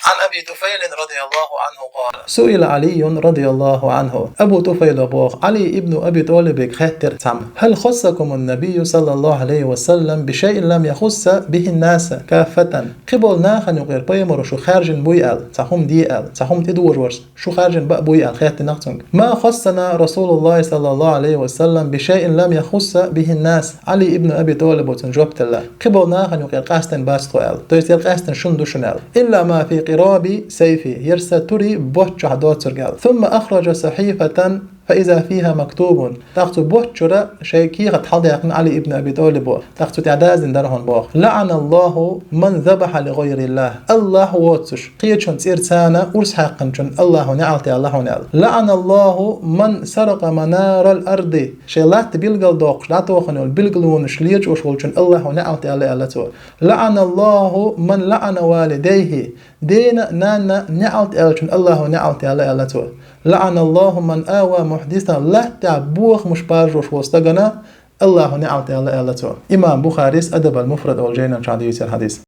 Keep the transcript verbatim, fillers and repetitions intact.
عن أبي طفيل رضي الله عنه قال: سئل علي رضي الله عنه. Абу Туфайла боху, Ӏали ибн Аби ТӀалибе хаьттира цхьамма: هل خصكم النبي صلى الله عليه وسلم بشيء لم يخص به الناس كافة؟ Кхиболу нахана юкъара пайхамаро шу хаьржина буй аьлла, цхьа хӀума де аьлла, цхьа хӀума тӀедожорца шу хаьржина баа буй аьлла хаьттинера цуьнга. ما خصنا رسول الله صلى الله عليه وسلم بشيء لم يخص به الناس. Ӏали ибн Аби ТӀалибо цунна жоп делла: кхиболу нахана юкъара къастийна бац тхо аьлла. То есть, яра къастийна шуна ду шуна аьлла. إلا ما في قراب سيفه. Яра сан турий ботт чохь доцург аьлла. ثم أخرج صحيفة فإذا فيها مكتوب. ТӀаккха цу ботт чуьра шайн кехат хьалдаьккхина Ӏали ибн Аби ТӀалибо. ТӀаккха цу тӀехь даздина дара хьуна боху: لعن الله من ذبح لغير الله. АллахӀ воцуш, кхечун цӀерца урс хьаькхначун АллахӀа неӀалт яьлла хьуна аьлла. لعن الله من سرق منار الأرض. Шайн латта билгалдоккхуш, дӀатохана йолу билгалонаш лечкъош волчун АллахӀа неӀалт яьлла аьлла цо. لعن الله من لعن والديه. Дена а, нанна а неӀалт аьллачун АллахӀа неӀалт яьлла аьлла цо. لعن الله من آوى محدثا. Латтехь бохамаш паржош волу стагана АллахӀа неӀалт яьлла аьлла цо. Имам Бухарис Адаб ал-Муфрад олу жайнан чохь дийцира хьадис.